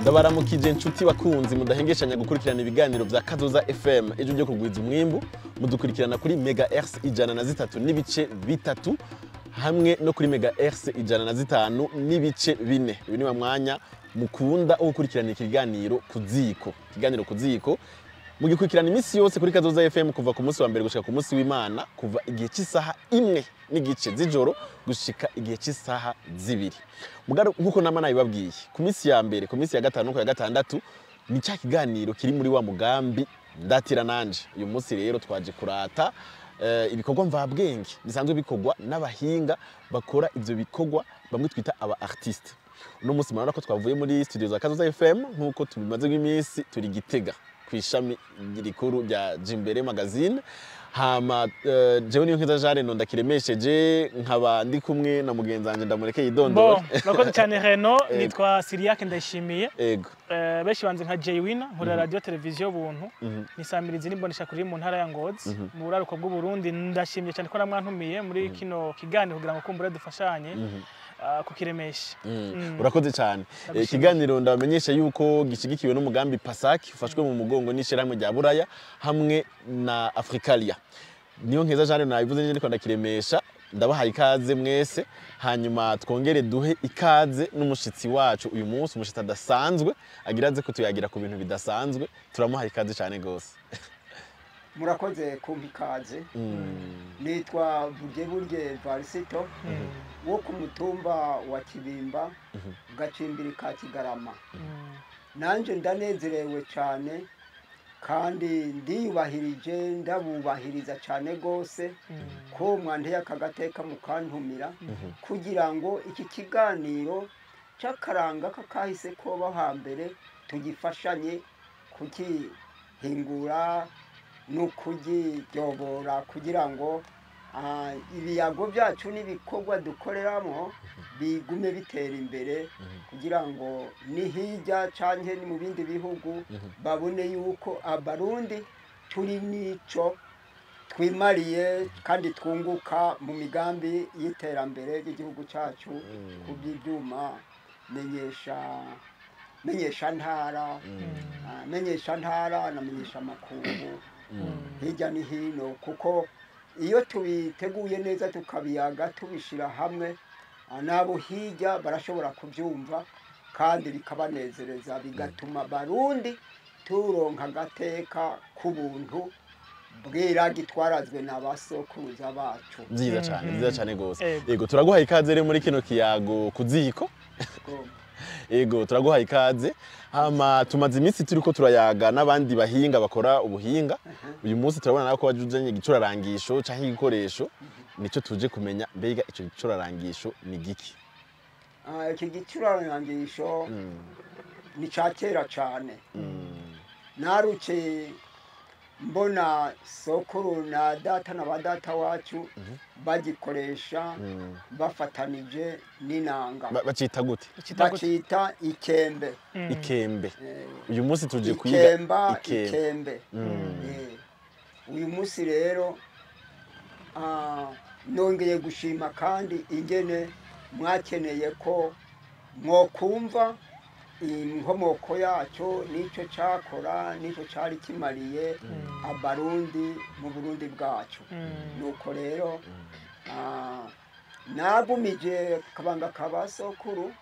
Ndabaramukije nshuti bakunzi mudahengeshanya gukurikirana ibiganiro vya Kazoza FM ejo ryo kugwiza umwimbu. Mudukurikirana kuri Mega Hertz 103.3 hamwe no kuri Mega Hertz 105.4. Uyu ni wa mwanya mukunda gukurikirana ikiganiro kuziko. Ikiganiro kuziko mugikurikirana imisi yose kuri Kazoza FM kuva ku munsi wa mbere gushika ku munsi w'Imana, kuva igihe cy'isaha 1:15 z'ijoro gushika igihe cy'isaha 2. Mugaro nkuko nama nabibabwiye, ku minsi ya mbere, ku minsi ya gatanu no ya gatandatu ni cya kiganiro kiri muri wa mugambi ndatira nanje. Uyu munsi rero twaje kurata ibikorwa mvabwenge bisanzwe bikorwa n'abahinga bakora ivyo bikorwa bamwe twita aba artiste. Uno munsi murabona ko twavuye muri studio za Kazoza FM nkuko tubimaze iminsi turi Gitega kwishami rikuru rya Jimbere magazine. Hama jewe niyo nkiza Jean Reno ndakiremesheje, nkaba ndi kumwe na mugenzi wanje ndamureke yidondora. Bon, murakoze cyane Reno, nitwa Siriake Ndayishimiye. Ego. Benshi banze nka Jay Winner, nkorera radio televiziyo Buntu. Nisamirizi n'imbonesha kuri mu ntara ya Ngozi, mu buraruko bw'u Burundi. Ndashimye cyane ko namwantumiye muri kino kiganiro kugira ngo kumbure dufashanye kukiremesha. Urakoze cyane. Ikiganiro ndabamenyesha yuko gishigikiwe n'umugambi PASAC ufashwe mu mugongo n'ishirahamwe rya Buraya hamwe na Africalia. Niyo nkeza Jean Reno nabivuze nje ndiko ndakiremesha, ndabahaye ikaze mwese, hanyuma twongere duhe ikaze n'umushitsi wacu uyu munsi, umushitsi adasanzwe agira aze kutuyagira ku bintu bidasanzwe. Turamuhaye ikaze cyane gose. Murakoze kumpa ikaze. Nitwa Burye Varisito wo ku mutumba wa Kibimba, Gacimbiri ka Kigarama. Nanje ndanezerewe cyane kandi ndiyubahirije, ndabubahiriza cyane gose ko mwanteye akagateka mukantumira kugira ngo iki kiganiro cy'akaranga kakahise koba hambere tugifashanye kukihingura no kugiryobora kugira ngo ibiyago byacu n'ibikorwa dukoreramo bigume bitera imbere, kugira ngo ni hirya canke ni mu bindi bihugu babone yuko Abarundi turi nico twimariye kandi twunguka mu migambi y'iterambere ry'igihugu cyacu ku by'ibyuma menyesha ntara, menyesha ntara na menyesha makungu hirya ni hino, kuko iyo tubiteguye neza tukabiyaga tubishira hamwe nabo hirya barashobora kubyumva kandi bikabanezereza, bigatuma Barundi turonka agateka k'ubuntu bw'iragi twarazwe na basokuruza bacu. Vyiza cyane, vyiza cyane gose. Yego, turaguhaye ikaze rero muri kino kiyago kuziko. Ego, turaguhaye ikaze. Hama tumaze iminsi turiko turayaga n'abandi bahinga bakora ubuhinga. Uyu munsi turabona nako bajujanye igicurarangisho canke igikoresho, nico tuje kumenya mbega ico gicurarangisho ni giki. Iki gicurarangisho ni ca kera cane. Naruce mbona sokuru na data na badata wacu bagikoresha bafatanije n'inanga. Bacita gute? Bacita ikembe. Ikembe. Uyu munsi tuje kwiga ikembe. Uyu munsi rero nongeye gushima kandi ingene mwakeneye ko mwokumva inkomoko yacyo n'icyo cyakora n'icyo cyari kimariye Abarundi mu Burundi bwacu. Nuko rero nagumije kabanga kabasokuru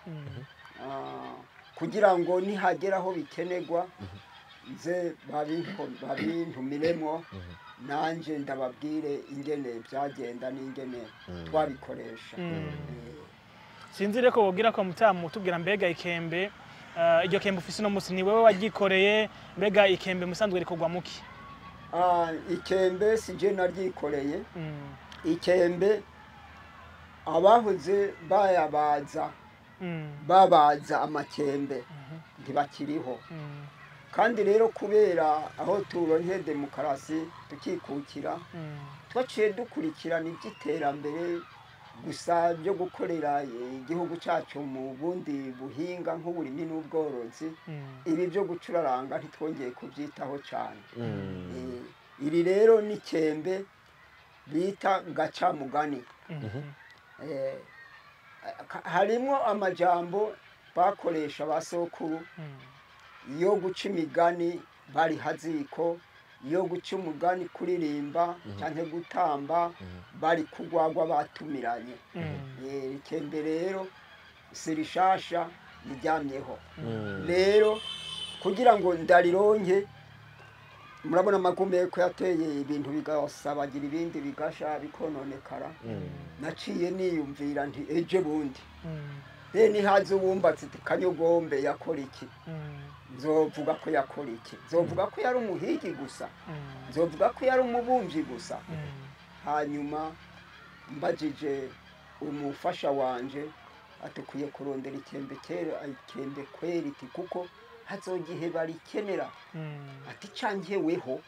kugira ngo nihagera aho bikenerwa nze babintumiremo nanje ndababwire ingene byagenda n'ingene twabikoresha. Sinzi ko wogira ko mutamu tubwira mbega ikembe iryo kembe ufise no musi ni wewe wagikoreye, mbega ikembe musanzwe rikorwa muki? Ikembe si je naryikoreye. Ikembe Abahoze bayabaza babaza amakembe ntibakiriho. Kandi rero kubera aho turonke demokarasi tukikukira, twaciye dukurikirana iby'iterambere gusa byo gukorera igihugu cyacu mu bundi buhinga nk'uburimyi n'ubworozi. Ibi byo gucuraranga ntitwongeye kubyitaho cyane. Iri rero ni ikembe bita gacamugani. Harimo amajambo bakoresha ba sokuru yo guca imigani bari haziko, yo guca umugani kuririmba cyangwa gutamba bari kugwagwa batumiranye. Ikembe rero si rishasha riryamyeho. Rero kugira ngo ndarironke, murabona amagume ko yateye ibintu bigasabagira ibindi bigasha bikononekara. Naciye niyumvira nti ejo bundi nihaze uwumbatse ati Kanyogombe yakora iki, nzovuga ko yakora iki, nzovuga ko yari umuhigi gusa, nzovuga ko yari umubumbyi gusa. Hanyuma mbajije umufasha wanje atukwiye kurondera ikembe kera, ikembe kweri, kuko hazogihe barikenera. Ati cankeweho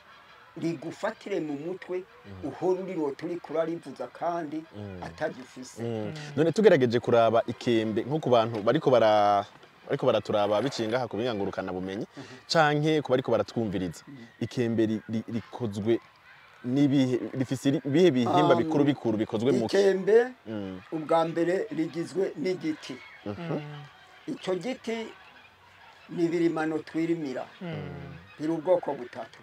rigufatire mu mutwe uhora urirota uriko urarivuza kandi atagifise. None tugerageje kuraba ikembe nko ku bantu bariko baraturaba biciye ngaha ku bingangurukana bumenyi canke ku bariko baratwumviriza, ikembe rikozwe n'ibihe, rifise ibihe bihimba bikuru bikuru bikozwe mu ikembe? Ubwa mbere rigizwe n'igiti. Ico giti ni ibirimano twirimira, biri ubwoko butatu.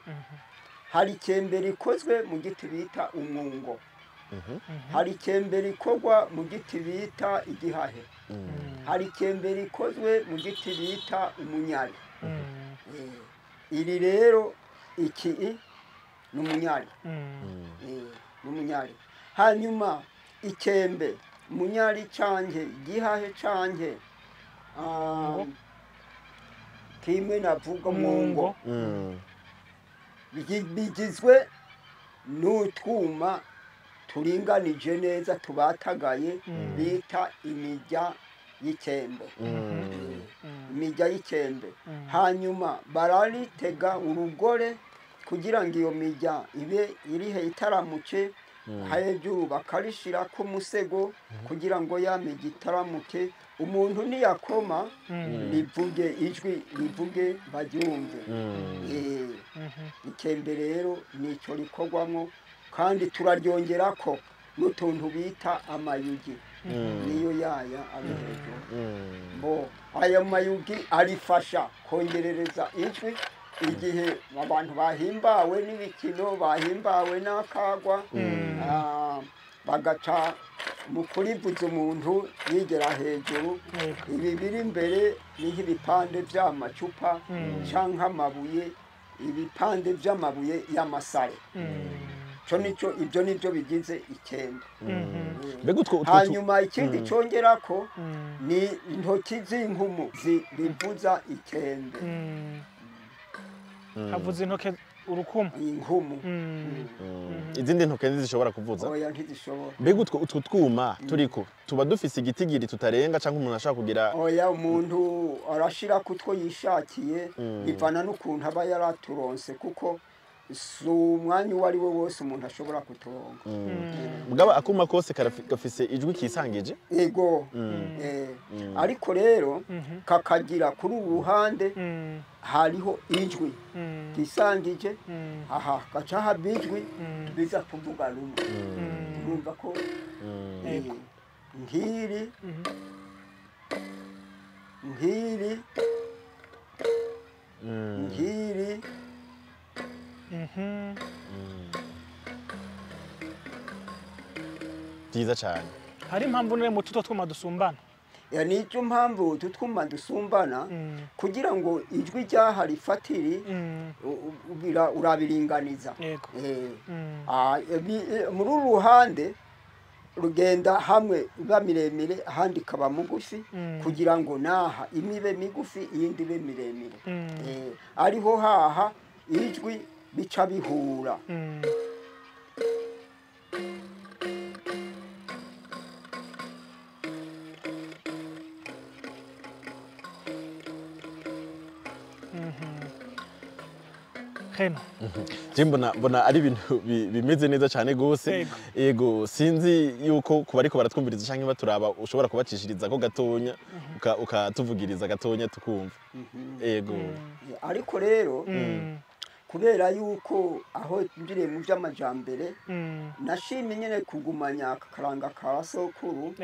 Hari ikembe rikozwe mu giti bita umwungo, hari ikembe rikorwa mu giti bita igihahe, hari ikembe rikozwe mu giti bita umunyari. Iri rero iki ni umunyari. N'umunyari. Hanyuma ikembe munyari canke igihahe canke kimwe navuga mwungo, bigizwe n'utwuma turinganije neza tubatagaye bita imirya y'ikembe. Imirya y'ikembe. Hanyuma bararitega urugore kugira ngo iyo mirya ibe irihe itaramuke, hejuru bakarishirako umusego kugira ngo ya mirya itaramuke, umuntu niyakoma rivuge ijwi, rivuge baryumve. Ikembe rero nico rikorwamwo, kandi turaryongerako n'utuntu bita amayugi, niyo yaya ari hejuru. Bo ayo mayugi arifasha kongerereza ijwi igihe abantu bahimbawe n'ibikino, bahimbawe n'akagwa, bagaca mu kurivuza umuntu yigera hejuru. Ibi biri imbere ni nk'ibipande by'amacupa canke amabuye, ibipande by'amabuye y'amasare. Cyo nico, ibyo nibyo bigize ikembe. Hanyuma ikindi congerako ni intoki z'inkumu zirivuza ikembe. Havuze intoke urukumu, inkumu. Izindi ntoke ntizishobora kuvuza? Oya, ntizishobora. Mbega utwo twuma turiko tuba dufise igitigiri tutarenga canke umuntu ashaka kugira? Oya, umuntu arashira kutwo yishakiye, bivana n'ukuntu aba yaraturonse, kuko si umwanya uwo ari we wose umuntu ashobora kuturonka. Mugabo akuma kose gafise ijwi kisangije? Ego. Ariko rero kakagira kuri ubu ruhande hariho ijwi kisangije, aha gaca haba ijwi biza kuvuga rumwe. Urumva ko nkiri nkiri nkiri. Byiza cyane. Hari impamvu nere mu tuto twuma dusumbana? Ya, nicyo mpamvu utu twuma dusumbana, kugira ngo ijwi ryaha rifatiri urabiringaniza. Muri uru ruhande rugenda hamwe iba miremire, ahandi ikaba mugufi, kugira ngo naha imwe ibe migufi iyindi ibe miremire. Ariho haha ijwi bica bihura. Heno Je mbona ari ibintu bimeze neza cyane gose. Yego, sinzi yuko kuba ariko baratwumviriza canke baturaba ushobora kubacishiriza ko gatonya ukatuvugiriza gatonya tukumva. Yego. Ariko rero kubera yuko aho njire mu by'amajambere nashimye nyene kugumanya akaranga ka sokuru.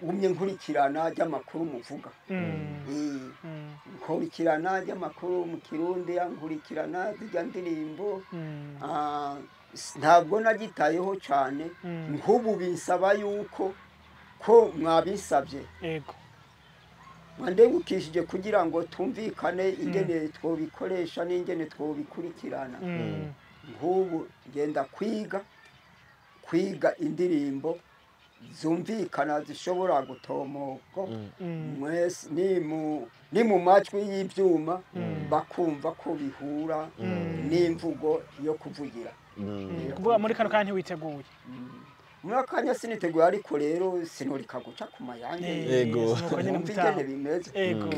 Gumye nkurikirana ry'amakuru muvuga. Nkurikirana ry'amakuru mu Kirundi, nkurikirana zijya ndirimbo. Ntabwo nagitayeho cyane nk'ubu binsaba yuko ko mwabisabye. Yego. Mwandengukishije kugira ngo tumvikane ingene twobikoresha n'ingene twobikurikirana. Nk'ubu ngenda kwiga indirimbo zumvikana zishobora gutomoka mwese ni mu majwi y'ibyuma bakumva ko bihura n'imvugo yo kuvugira. Kuvuga muri kano kandi witeguye. Muri akanya siniteguye, ariko rero sinorika guca ku mayange. Yego. Ingene bimeze. Yego.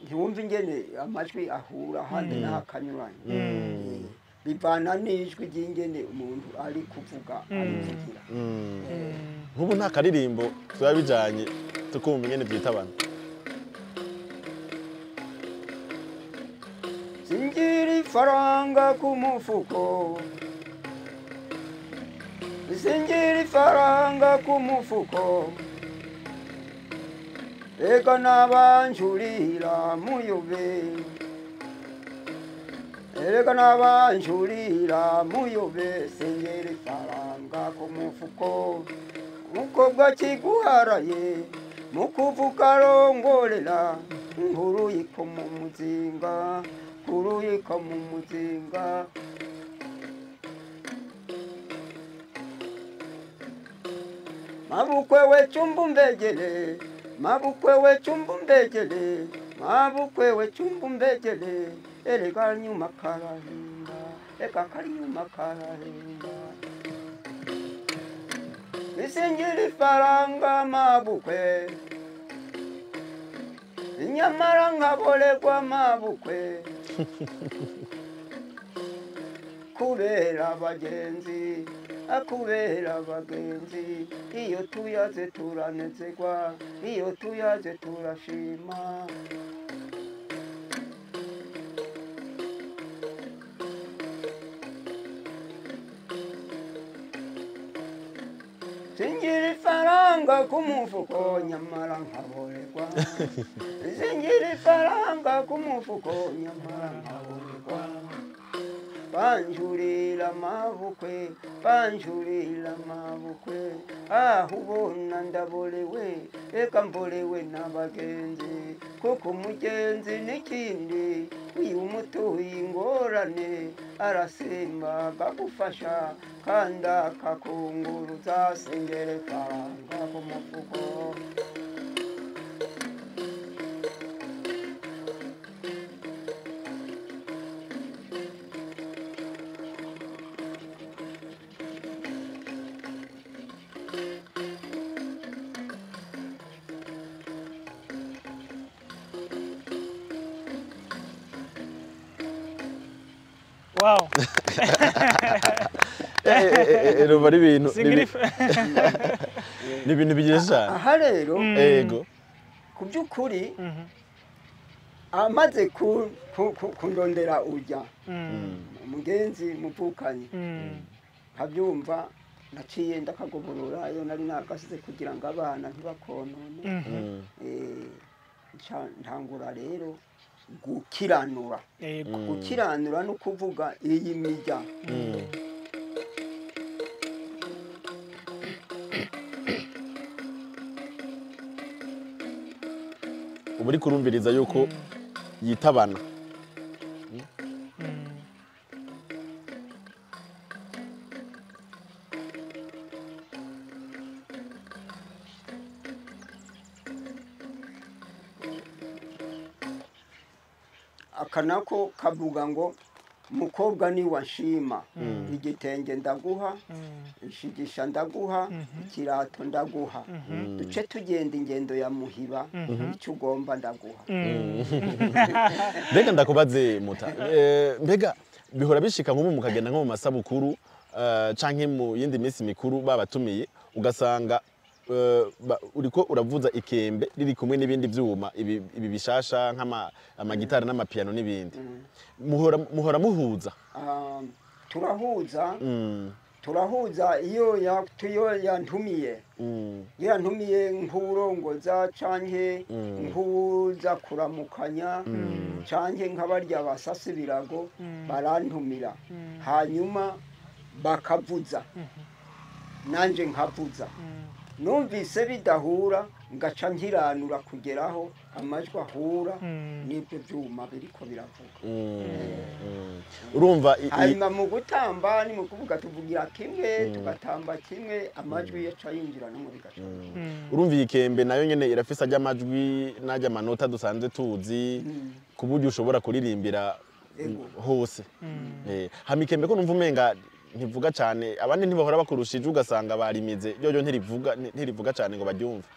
Ntiwumva ingene amajwi ahura ahandi n'ahakanyuranye. Bivana n'ijwi ry'ingene umuntu ari kuvuga arivugira. Nk'ubu nta karirimbo tuba bijanye tukumva ingene vyitabana. Singira ifaranga ku mufuko, singira ifaranga ku mufuko, ega n'abanjurira muyobe, erega n'abanjurira muyobe, singira ifaranga ku mufuko, umukobwa kiguharaye mukuvuga arongorera, nkuruyiko mu muzinga, nkuruyiko mu muzinga. Mabukwe we cumbumbegere, mabukwe we cumbumbegere, mabukwe we cumbumbegere, erega nyuma karahinda, eka kari nyuma karahinda. Isingira ifaranga mabukwe, inyamara nkaboregwa mabukwe, kubera abagenzi, akubera abagenzi, iyo tuyaze turanezerwa, iyo tuyaze turashima. Singira ifaranga ku mufuko nyamara nkaboregwa, singira ifaranga ku mufuko nyamara nkaboregwa. Banjurira mabukwe, banjurira mabukwe, aho ubona ndaborewe, eka mborewe n'abagenzi, kuko umugenzi n'ikindi uyu umutuye ingorane, arasimba akagufasha kandi akakunguruza, singera ifaranga ku mufuko. Wow. Ruba ari ibintu ni ibintu bigize cyane. Aha rero yego ku by'ukuri amaze kundondera ujya umugenzi muvukanye nkabyumva naciye ndakagoborora iyo nari nakasize kugira ngo abana ntibakonone. Ntangura rero gukiranura. Gukiranura no kuvuga iyi mirya. Ubu uri kurumviriza yuko yitabana. Aka nako kavuga ngo mukobwa ni wanshima, igitenge ndaguha, ishigisha ndaguha, ikirato ndaguha, duce tugenda ingendo ya muhiba, icyo ugomba ndaguha. Mbega ndakubaze muta, mbega bihora bishika nk'ubu mukagenda nko mu masabukuru canke mu yindi minsi mikuru babatumiye, ugasanga uriko uravuza ikembe riri kumwe n'ibindi vyuma ibi bishasha nk'amagitari n'amapiano n'ibindi, muhora muhuza? Turahuza. Turahuza iyo yantumiye, iyo yantumiye nk'urongoza canke nk'uza kuramukanya canke nk'abarya basasa ibirago, barantumira, hanyuma bakavuza nanje nkavuza. Numvise bidahura ngaca nkiranura kugeraho amajwi ahura n'ibyo byuma biriko biravuga. Urumva Hanyuma mu gutamba ni mu kuvuga tuvugira kimwe, tugatamba kimwe, amajwi yaca yinjira no mu bigaca. Urumva iyi kembe nayo nyene irafise ajya amajwi n'ajya amanota dusanzwe tuzi, ku buryo ushobora kuririmbira hose. Hama ikembe ko numva umenga ntivuga cane, abandi ntibahora bakurushije ugasanga barimize, yoyo ntirivuga cane ngo baryumve?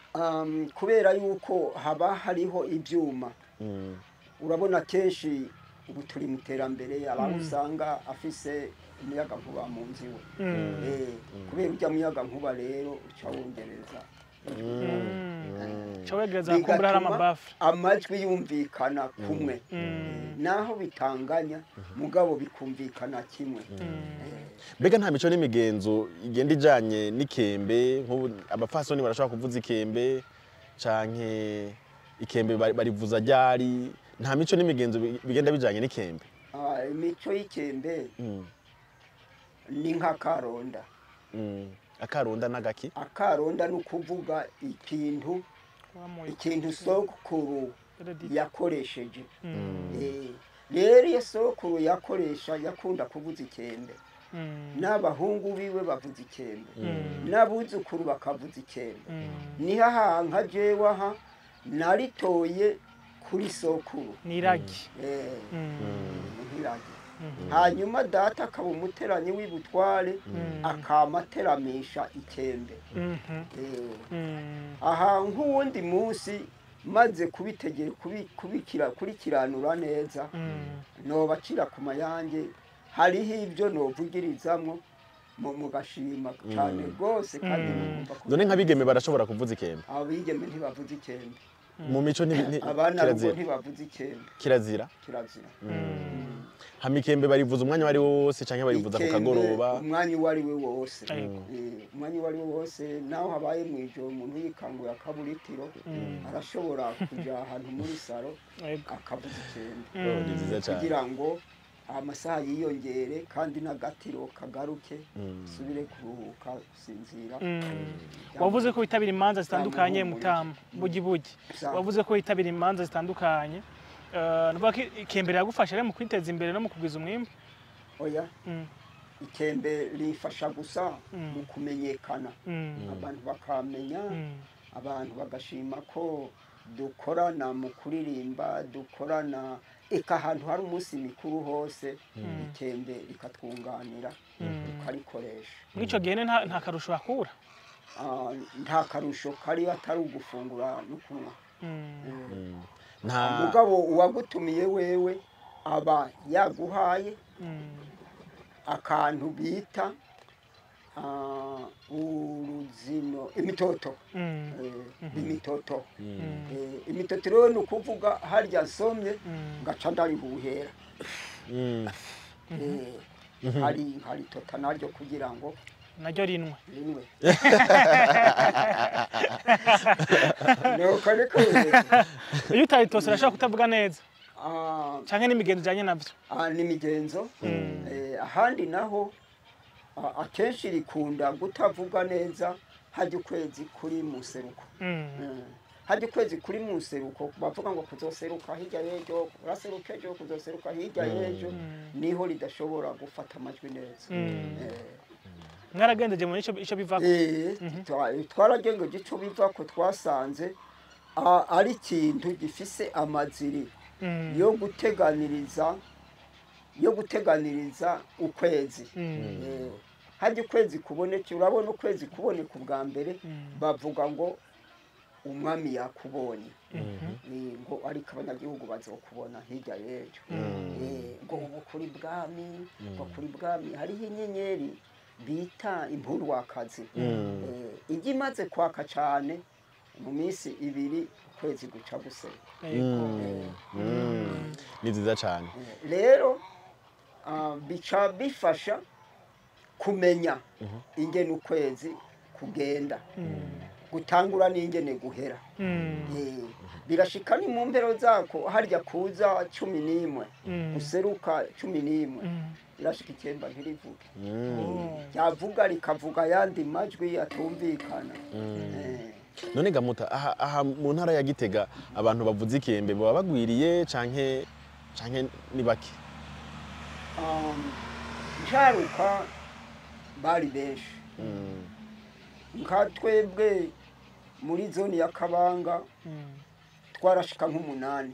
Kubera yuko haba hariho ibyuma, urabona kenshi ubu turi mu iterambere, abantu usanga afise umuyaga nkuba mu nzu iwe. Kubera ujya muyaga nkuba rero uca wongereza, Uca wegereza kumbura hari bigatuma amabafure. amajwi yumvikana kumwe, naho bitanganya mugabo bikumvikana kimwe. Mbega nta mico n'imigenzo igenda ijanye n'ikembe? Nk'ubu abapfasoni barashobora kuvuza ikembe, canke ikembe barivuza ryari? Nta mico n'imigenzo bigenda bijanye n'ikembe? Imico y'ikembe ni nk'akaronda. Akaronda n'agaki? Akaronda ni ukuvuga ikintu sokuru yakoresheje. Rero iyo sokuru yakoresha yakunda kuvuza ikembe, n'abahungu biwe bavuza ikembe, n'abuzukuru bakavuza ikembe. Niho aha nka jewe aha naritoye kuri sokuru. Niragi. Nk'iragi. Hanyuma data akaba umuteranyi w'ibutware, akamateramisha ikembe. Aha nk'uwundi munsi maze kubitegera kubikira kurikiranura neza, nobacira ku mayange, hariho ibyo novugirizamwo mugashima cyane rwose kandi mukumva ko None nk'abigeme barashobora kuvuza ikembe? Abigeme ntibavuza ikembe. Mu mico Abana rugo kirazira? ntibavuza ikembe. Kirazira. Kirazira. Hama ikembe barivuza umwanya wari wose canke barivuza ku Ikembe, kagoroba? Umwanya uwo ari we wose. Yego. Umwanya uwo ari we wose, naho habaye mu ijoro umuntu yikanguye akaburitiro, arashobora kuja ahantu muri saro akavuza ikembe Oh, ni vyiza cane. kugira ngo amasaha yiyongere kandi n'agatiro kagaruke, usubire kuruhuka gusinzira. Wavuze ko witabira imanza zitandukanye, mutama bugi bugi. Sawa. Wavuze ko witabira imanza zitandukanye. Nuvuga ko ikembe riragufasha rero mu kwiteza imbere no mu kugwiza umwimbu? Oya, ikembe rifasha gusa mu kumenyekana, abantu bakamenya, abantu bagashima ko dukorana mu kuririmba, dukorana eka ahantu hari umunsi mikuru hose, ikembe rikatwunganira tukarikoresha. Muri ico gihe nta karusho hakura? Nta karusho kari atari ugufungura no kunywa. Nta Mugabo uwagutumiye wewe aba yaguhaye akantu bita uruzino, imitoto. Imitoto. Imitoto rero ni ukuvuga harya nsomye ngaca ndarihuhera. Hari nkaritota naryo kugira ngo Naryo rinwe. Rinwe. Nuko niko bimeze. Iyo utaritose urashobora kutavuga neza canke n'imigenzo ijanye navyo? N'imigenzo. Ahandi naho akenshi rikunda kutavuga neza hajya ukwezi kuri mu seruko. Hajya ukwezi kuri mu seruko, bavuga ngo kuzoseruka hirya y'ejo, uraseruka ejo, kuzoseruka hirya y'ejo, niho ridashobora gufata amajwi neza. Mwaragendeje muri ico bivako? Twaragengeje ico bivako, twasanze ari ikintu gifise amaziri. yo guteganiriza ukwezi. Hajya ukwezi kuboneke, urabona ukwezi kuboneka ubwa mbere bavuga ngo umwami yakubonye, ngo ariko abanyagihugu bazokubona hirya y'ejo, ngo ubu kuri bwami, ngo kuri bwami hariho inyenyeri bita impurwakazi, ijya imaze kwaka cyane mu minsi ibiri ukwezi guca guseruka. Ni nziza cyane. Rero bica bifasha kumenya ingene ukwezi kugenda, gutangura n'ingene guhera. Birashika ni mu mpero zako harya kuza 11 guseruka 11, irashika ikemba ntirivuge, ryavuga rikavuga yandi majwi atumvikana. None gamuta aha mu ntara ya Gitega abantu bavuze ikembe baba bagwiriye canke ni bake? Ncaruka bari benshi. Nka twebwe muri zone ya Kabanga twarashika nk'umunani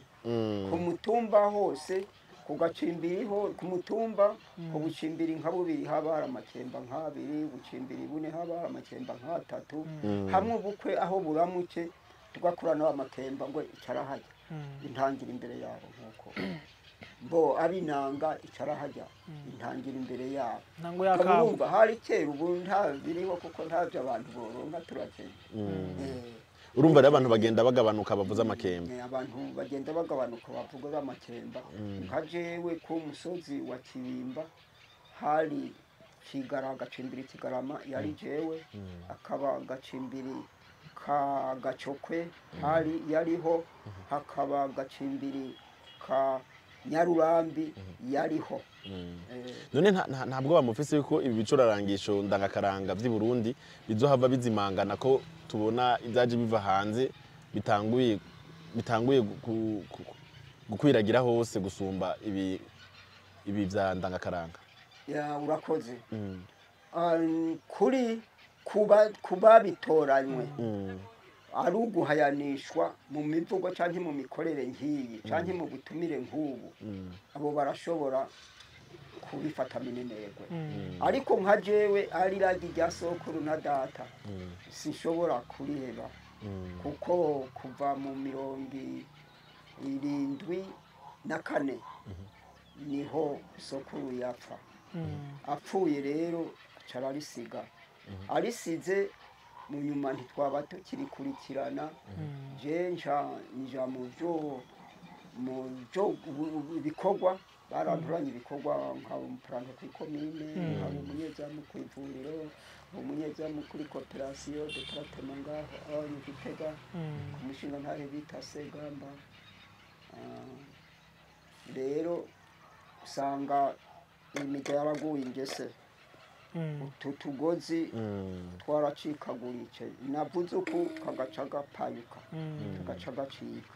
ku mutumba hose, ku gacimbiri ho ku mutumba, ku bucimbiri nka bubiri haba hari amakemba nk'abiri, bucimbiri bune haba hari amakemba nk'atatu. Hamwe ubukwe aho buramuke tugakurana amakemba ngo icarahajya intangira imbere yabo, nkuko bo abinanga icarahajya intangira imbere yabo. Urumva hari kera, ubu nta biriho kuko ntavyo abantu boronka turakeye. Urumva rero abantu bagenda bagabanuka bavuza amakemba. Abantu bagenda bagabanuka bavuga amakemba. Nka jewe ku musozi wa Kibimba hari Kigara, gacimbiri Kigarama yari jewe, akaba gacimbiri ka Gacokwe hari yariho, hakaba gacimbiri ka Nyarurambi yariho. None ntabwo bamufise yuko ibi bicurarangisho ndangakaranga vy'i Burundi bizohava bizimangana, ko tubona ibyaje biva hanze bitanguye gukwiragira hose gusumba ibi vya ndangakaranga? Ya, urakoze. Kuri kuba bitoranywe ari uguhayanishwa mu mivugo canke mu mikorere nk'iyi canke mu butumire nk'ubu, abo barashobora kubifata minenegwe. Ariko nka jewe ari ragi rya sokuru na data sinshobora kuriheba, kuko kuva mu 74 niho sokuru yapfa. Apfuye rero acararisiga, arisize mu nyuma ntitwaba tukirikurikirana. Je nja mu byo bikorwa, baranturanye ibikorwa nka umuprante kuri komine, nka umunyezamu ku ivuriro, umunyezamu kuri cooperation de traitement ngaho aho mu Gitega, ku mushinga ntare bita Segamba. Rero usanga imijya yaraguye ingese, utu tugozi twaracikaguritse, navuze uku kagaca gapayuka, kagaca gacika.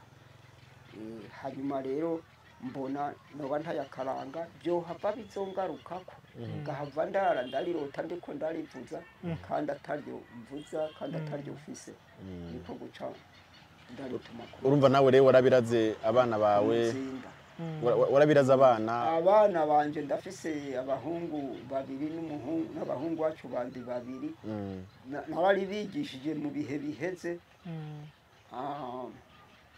Hanyuma rero mbona noba ntayakaranga byohava bizongarukako, ngahava ndara ndarirota ndiko ndarivuza kandi ataryo mvuza kandi ataryo ufise, niko guca ndarituma. Urumva nawe rero warabiraze abana bawe? Warabiraze abana banje. Ndafise abahungu babiri n'umuhungu n'abahungu bacu bandi babiri, nabari bigishije mu bihe biheze.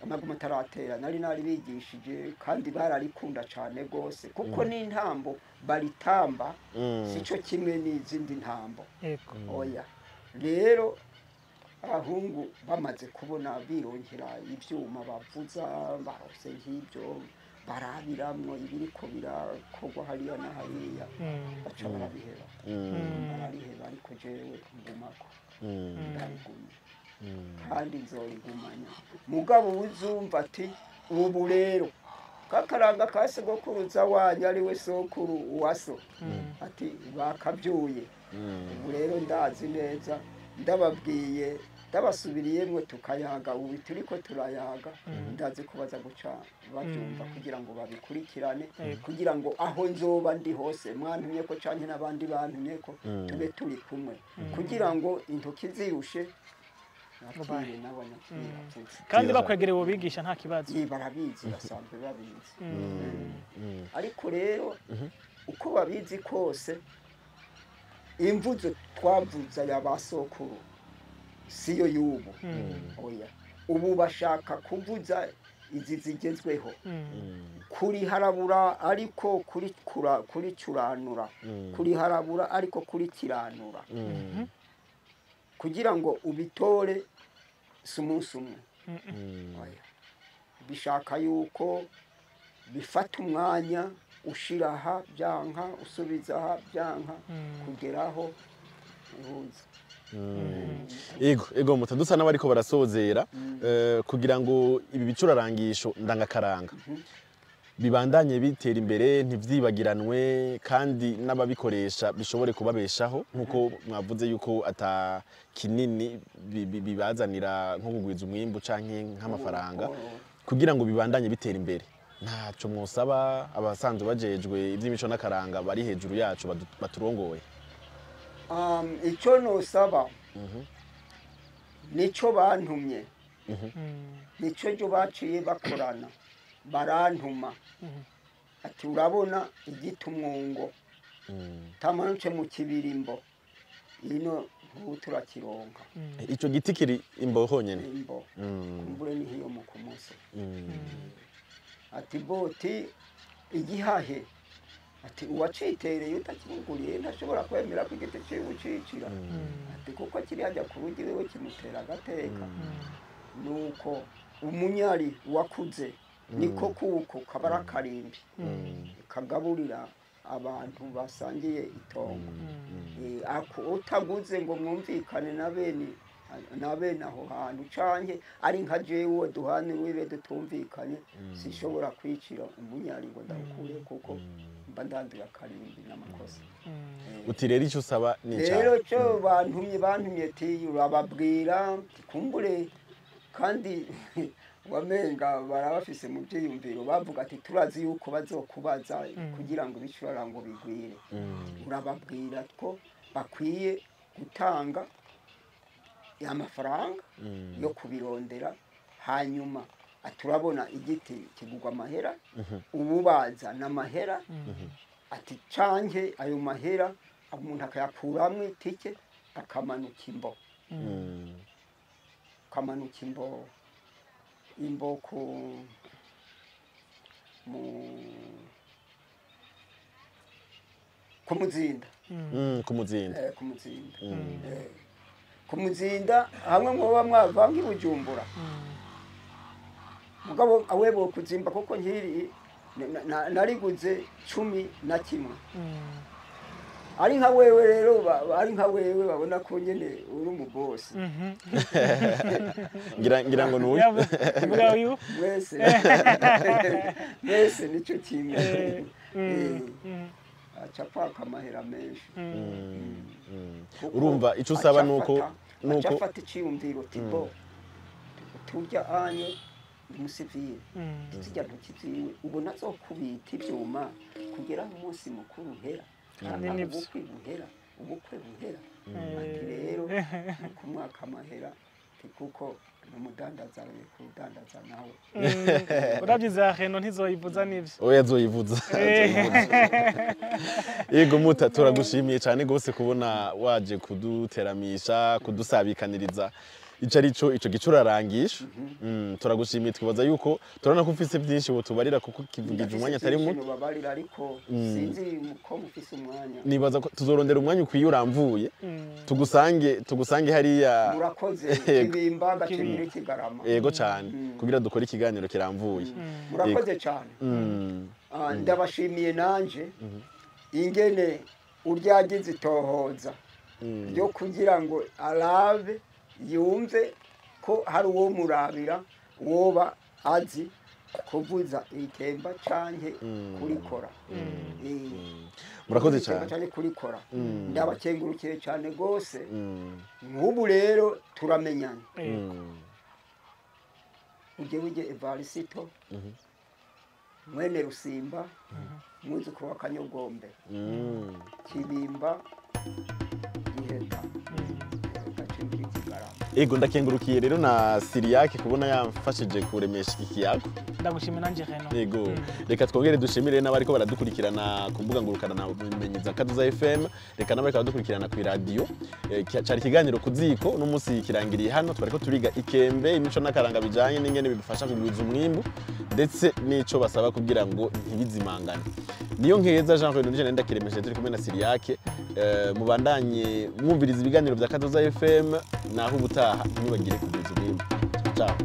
Amaguma taratera nari bigishije kandi bararikunda cyane gose, kuko n'intambo baritamba sico kimwe n'izindi ntambo. Oya rero abahungu bamaze kubona birongera ivyuma bavuza barose nk'ibyo barabiramwo ibiriko birakorwa hariya na hariya, baca barabiheba, barariheba. Ariko jewe ngumako, ndarigumye kandi nzorigumanya. Mugabo uzumva ati ubu rero kakaranga ka sogokuruza wanyu ari we sokuru uwaso, ati bakabyuye. Ubu rero ndazi neza, ndababwiye ndabasubiriyemwe tukayaga, ubu turiko turayaga, ndazi ko baza guca babyumva kugira ngo babikurikirane, kugira ngo aho nzoba ndi hose mwantumye ko canke n'abandi bantumye ko tube turi kumwe, kugira ngo intoki zirushe Nakire n'abanyakira avuze. Kandi Vyiza. bakwegereye ubigisha nta kibazo. Barabizi, basanzwe babizi. Ariko rero uko babizi kose, imvuzo twavuza ya ba sokuru siyo y'ubu. Oya, ubu bashaka kuvuza izi zigezweho. Kuri harabura ariko kuri kura kuri curanura, kuri harabura ariko kuri kiranura, kugira ngo ubitore si umunsi umwe. Oya, bishaka yuko bifata umwanya, ushira aha byanka, usubiza aha byanka, kugeraho uhuza. Ego mutadusa n'abariko barasozera, kugira ngo ibi bicurarangisho ndangakaranga bibandanye bitera imbere, ntivyibagiranwe, kandi n'ababikoresha bishobore kubabeshaho, nkuko mwavuze yuko ata kinini bibazanira nko kugwiza umwimbu canke nk'amafaranga, kugira ngo bibandanye bitera imbere, ntaco mwosaba abasanzwe bajejwe ivy'imico n'akaranga bari hejuru yacu baturongoye? Icyo nosaba nicyo bantumye, nicyo ejo baciye bakorana barantuma ati: "Urabona igiti umwungo tamanutse mu kibirimbo ino ntubu turakironka." Ico giti kiri imbo honyene? Imbo, kumbure ni hiyo mu kumuse. Ati boti igihahe, ati uwacitereye utakimuguriye ntashobora kwemera ko igiti ciwe ucicira, ati kuko kiri hajya ku rugi wewe kimutera agateka. Nuko umunyari wakuze niko kuko kabara karimbi kagaburira abantu basangiye itongo. Utaguze ngo mwumvikane na bene aho hantu, canke ari nka jewe duhana urubibe dutumvikanye, sinshobora kwicira umunyari ngo ndawukure, kuko mba ndanduye akarimbi n'amakosa. Uti rero icyo usaba ni Rero icyaha? Cyo bantumye ti urababwira ti kumbure, kandi wamenga barabafise mu byiyumviro, bavuga ati turazi yuko bazokubaza kugira ngo ibicurarango bigwire. Urababwira ko bakwiye gutanga amafaranga yo kubirondera, hanyuma aturabona igiti kigugwa amahera, ububaza n'amahera, ati canke ayo mahera umuntu akayakuramwo itike akamanuka imbo, akamanuka imbo ku mu ku Muzinda. Ku Muzinda. Ku Muzinda. Ku Muzinda hamwe mwoba mwavanga i Bujumbura, mugabo awe bo kuzimba, kuko nkiri nariguze 11. Ari nka wewe rero, ari nka wewe babona ko nyene uri umubosi. Ngira ngo nuyu. Vuga uyu. Mwese mwese nico kimwe. Aca apaka amahera menshi. Kuko Urumva icyo usaba aca nuko aca nuko afata iciyumviro tibo turya anye umusivile, zirya ntoki ziwe ubona azokubita ivyuma kugera aho umunsi mukuru uhera, Kandi aho nivyo. ubukwe buhera. Ati rero ni kumwaka amahera, ati kuko n'umudandaza aroye kuwudandaza nawe. Uravye za Reno ntizoyivuza nivyo. Oya, azoyivuza. Yego muta, turagushimiye cyane gose kubona waje kuduteramisha, kudusabikaniriza ico arico ico gicurarangisho. Turagushimiye, twibaza yuko turabona ko ufise byinshi wotubarira, kuko kivugije umwanya atari muto. Babarira, ariko sinzi ko mufise umwanya. Nibaza ko tuzorondera umwanya ukwiye uramvuye, tugusange hariya. Murakoze. Yego. Kibimba gacibiri Kigarama. Yego cyane, kugira dukore ikiganiro kiramvuye. Murakoze cyane. Ah, ndabashimiye nanje ingene uryagize itohoza ryo kugira ngo arabe yumve ko hari uwo murabira woba azi kuvuza ikemba canke kurikora. Murakoze Kuvuza ikemba cyane. canke kurikora, ndabakengurukiye cyane gose. Nk'ubu rero turamenyanye. Ujye wige Evarisito mwene Rusimba, mwuzukuru wa Kanyogombe, Kibimba, Giheta, Gacimbiri, Kigarama. Ego, ndakengurukiye rero na Siriyake kubona yamfashije kuremesha iki kiyago. Ndagushimira nanje, Reno. Yego, reka twongere dushimire n'abariko baradukurikirana ku mbuga ngurukana bumenyi za Kaduza FM, reka n'abariko baradukurikirana ku iradiyo. Cari ikiganiro ku ziko n'umunsi kirangiriye hano. Twariko turiga ikembe, imico n'akaranga bijanye n'ingene bidufasha kugwiza umwimbu, ndetse n'ico basaba kugira ngo ntibizimangane. Niyo nkeza Jean Claude Nijene ndakiremeshe, turi kumwe na Siriyake. Mubandanye mwumviriza ibiganiro vya Kaduza FM. Naho ubutaha, ntimwibagire kugwiza umwimbu. Ciao.